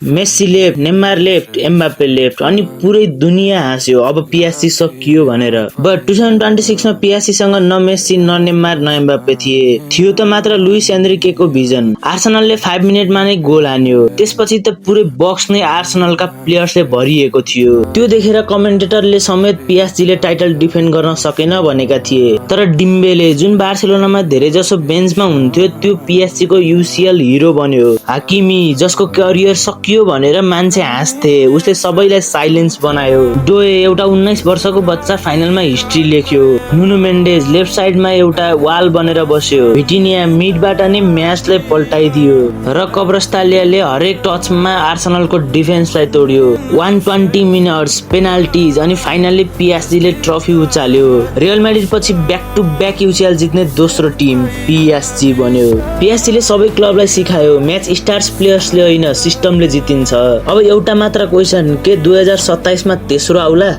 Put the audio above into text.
Messi left, Neymar left, Mbappe left अनि पुरै दुनिया हाँस्यो अब पिएसजी सकियो भनेर। बट 2026 मा पिएसजी सँग न मेस्सी न नेमार न एम्बाप्पे थियो त मात्र लुइस एन्रिकेको भिजन। आर्सेनलले 5 मिनेटमा नै गोल हान्यो। त्यसपछि त पुरै बक्स नै आर्सेनलका प्लेयर्सले भरिएको थियो। त्यो देखेर कमेन्टेटरले समेत पिएसजीले टाइटल डिफेन्ड गर्न सकेन भनेका थिए। तर डिम्बेले जुन बार्सिलोनामा धेरै जसो बेन्चमा हुन्थ्यो त्यो पिएसजी को यूसीएल हिरो बन्यो। हाकिमी जसको करियर सकियो भनेर मान्छे हाँस्थे, उसले सबैलाई साइलेन्स बनायो। डोए एउटा 19 वर्षको बच्चा फाइनलमा हिस्ट्री लेख्यो। नुनो मेन्डेज लेफ्ट साइडमा एउटा वाल बनेर बस्यो। भिटिनिया मिडबाट नै म्याचलाई पल्टाइदियो र कब्रस्तालियाले हरेक टचमा आर्सेनलको डिफेन्सलाई तोड्यो। 120 मिनट्स, पेनाल्टिज अनि फाइनली पिएसजीले ट्रफी उचाल्यो। रियल मैड्रिड पछि ब्याक टु ब्याक यूसीएल जित्ने दोस्रो टिम पिएसजी बन्यो। पिएसजीले सबै क्लबलाई सिकायो म्याच स्टार्स प्लेयर्सले होइन सिस्टमले जितिन्छ। अब एउटा मात्र क्वेशन, के 2027 मा तेस्रो आउला?